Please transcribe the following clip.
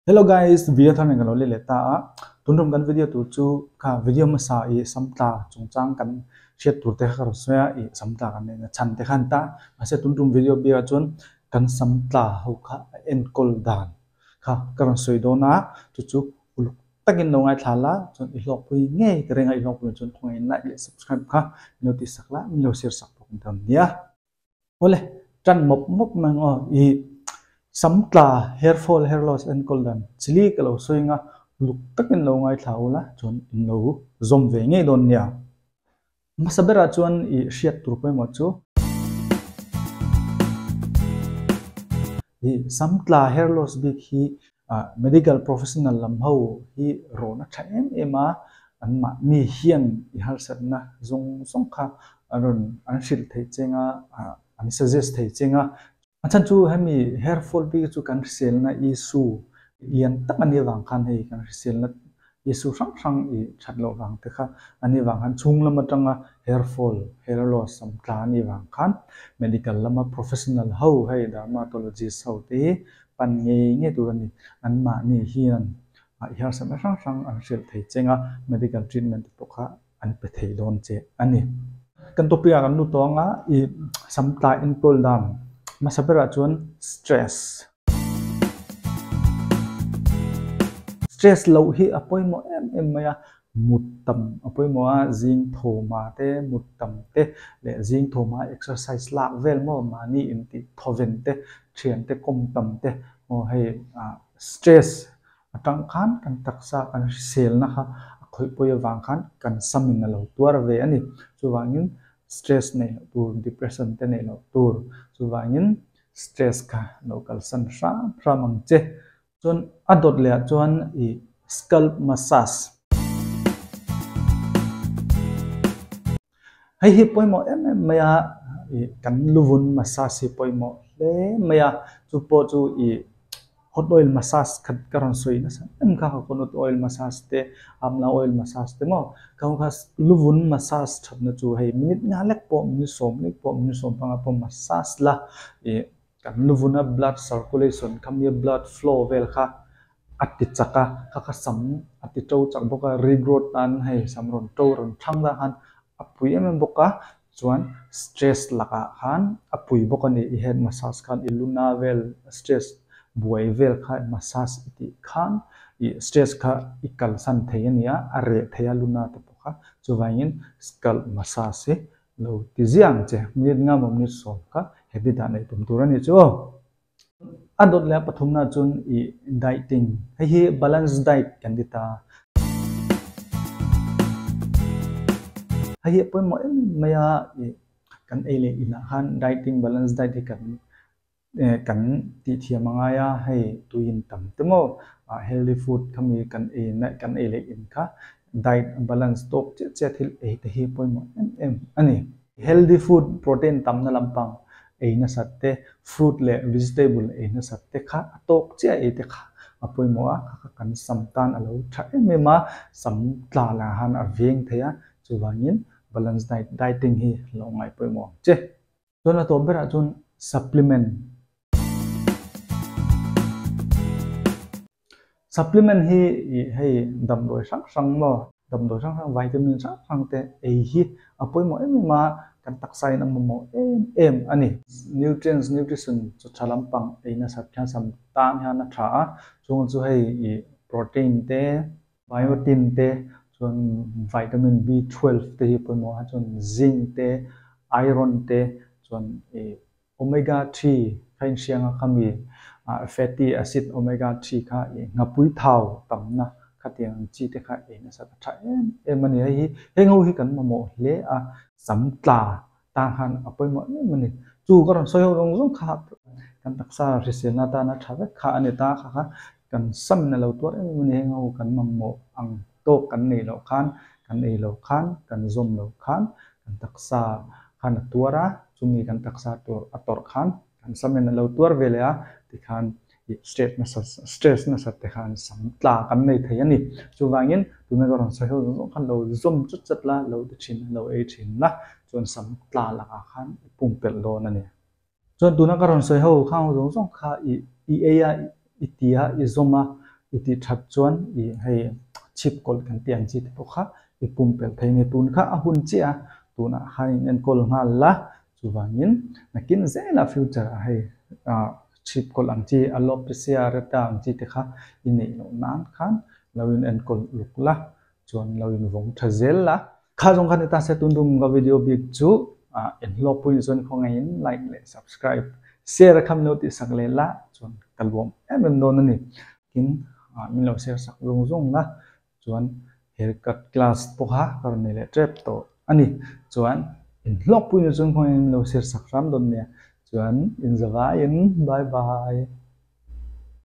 Hello guys, video thar nen kan lo let leh ta a, tun tum kan video tur chu kha video hmasa i samtla chungchang kan hriat tur te kha ka rawn sawi a, i samtla kan neihna chhan te kha an ta, mahse tun tum video biakah chuan kan samtla ho kha a enkawl dan kha ka rawn sawi dawn a, chu chu uluk takin lo ngaithla la, chuan i hlawkpui ngei ka ring a, i hlawkpui chuan khawngaih in like leh subscribe kha min lo tihsak la, min lo share sak bawk dawn nia. Awle, tan mawp mawp mai ang aw. I sam tla, hair fall, hair loss enkawl dan chili ka lo sawi anga uluk takin lo ngaithla ula chuan in lo zawm ve ngei dawn nia. Hmasa berah chuan i hriat tur pawimawh chu. I sam tla, hair loss bik hi Medical professional lam ho hi rawn a tha em em a, anmahni hian i harsatna zawng zawng kha an rawn an hrilh thei cheng a, an suggest thei cheng a. A chhan chu hemi hair fall bik hi chu kan hriselna issue lian tak a nih avang khan hei kan hriselna issue hrang hrang i that loh vang te kha a nih vang khan chhung lam atanga hair fall, hair loss sam tla a nih vang khan medical lama professional ho hei dermatologist ho te hi pan ngei ngei tur a ni. Anmahni hian i harsatna hrang hrang an hrilh thei cheng a, medical treatment te pawh kha an pe thei dawn che a ni. Kan topic ah kan lut tawh ang a, i samtlai enkawl dan hmasa berah chuan stress. Stress loh hi a pawimawh em em mai a, mut tam a pawimawh a, zing thawma te, mut tam te leh zing thawma exercise lak vel maw mahni intih thawven te, thian te kawm tam te maw hei stress atang khan kan taksa kan hriselna kha a khawih pawi avang khan kan samin a lo tuar ve a ni. Chuvangin stress neih loh tur, depression te neih loh tur, chuvangin Stress kha lo kalsan hram hram ang che. Chuan a dawt leh ah chuan i scalp massage. Hei hi pawimawh em em mai a, i kan luvun massage hi pawimawh hle mai a, chu pawh chu i Hot oil massage khat ka rawn sawi nasa em kha coconut oil massage te amla oil massage te maw ka hmu kha luvun massage thatna chu hei minute nga lek pawh minute sawm lek pawh minute sawm panga pawh massage la ih kan luvuna blood circulation kha mi blood flow vel kha a ti chak a kha kha sam a ti to chak bawk a regrowth nan hei sam rawn to rawn thang la khan a pui em em bawk a chuan stress lakah khan a pui bawk a ni i head massage khan i luna vel stress buai vel kha massage i tih khan ih stress kha i kalsan thei a ni a a reh thei a luna te pawh kha chuvangin scalp massage hi lo ti ziah ang che minute nga maw minute sawm kha habit ah neih tum tur a ni chu aw. A dawt leh a pathumna chuan i dieting, hei hi balance diet kan ti ta. Hei hi a pawimawh em em mai a, i kan ei leh inah khan dieting balance diet hi kan kan tih thiam a ngai a, hei tuiin tam te maw healthy food khami kan ei na kan ei leh in kha diet balance tawk chiah chiah thil ei te hi pawimawh em em a ni. Healthy food protein tamna lampang ei nasat te, fruit leh vegetable ei nasat te kha a tawk chiah ei te kha a pawimawh a, kha kha kan sam tan a lo tha em em a, sam tla lah han a veng thei a, chuvangin balance diet dieting hi lo ngaih pawimawh ang che. Chuan a tawp berah chuan supplement. Supplement hi ih hei damdawi hrang hrang maw damdawi hrang hrang vitamin hrang hrang te ei hi a pawimawh em em a kan taksa in a mamawh em em a ni. Nutrients nutrition chu tha lampang ei nasat hian sam tan hian a tha a chung chu hei ih protein te biotin te chuan vitamin B 12 te hi pawimawh a chuan zinc te iron te chuan ih Omega 3 kha inhriang a khami fatty acid omega 3 kha i nghapui thau tamna khatiang ang chi te kha ei nasa ta tha em em a ni. Hei hi heng ho hi kan mamawh hle a, sam tla tan khan a pawimawh em a ni. Chu ka rawn sawi ho zawng zawng kha kan taksa hriselna atana tha vek kha a ni ta kha kha kan samin a lo tuar em em a ni. Heng ho kan mamawh ang tawk kan neih loh khan, kan ei loh khan, kan zawm loh khan kan taksa khan a tuar a, chumi kan taksa tur a tawrh khan kan samin a lo tuar ve leh a, tikhan ih stress nasa stress nasat te khan sam tla kan nei thei a ni. Chuvangin tuna ka rawn sawi ho zawng zawng khan lo zawm chat chat la, lo ti thin la, lo ei thin la, chuan sam tla lakah khan i pumpelh dawn a ni. Chuan tuna ka rawn sawi ho khang zawng zawng kha i i ei a, i ti a, i zawm a. I tih that chuan i hei chhip kawlh kan tih ang chi te pawh kha i pumpelh thei a ni. Tun kha a hun chiah a, tunah khan in enkawl nghal la, chuvangin nakin zela future ah hei chhip kawlh ang chi alopecia areata ang chi te kha i neih loh nan khan lo in enkawl uluk la, chuan lo in vawng tha zel la. Kha zawng kha ni ta se tun tum ka video bik chu in hlawkpui ni chuan khawngaihin like leh subscribe share a kham lo tih sak leh la chuan ka luam em em dawn a ni. Tin min lo share sak zung zung la chuan haircut class pawh kha ka rawn nei leh tep tawh a ni. Chuan in hlawkpui ni chuan khawngaihin min lo share sak hram dawn nia. Chuan in zavaiin bye bye.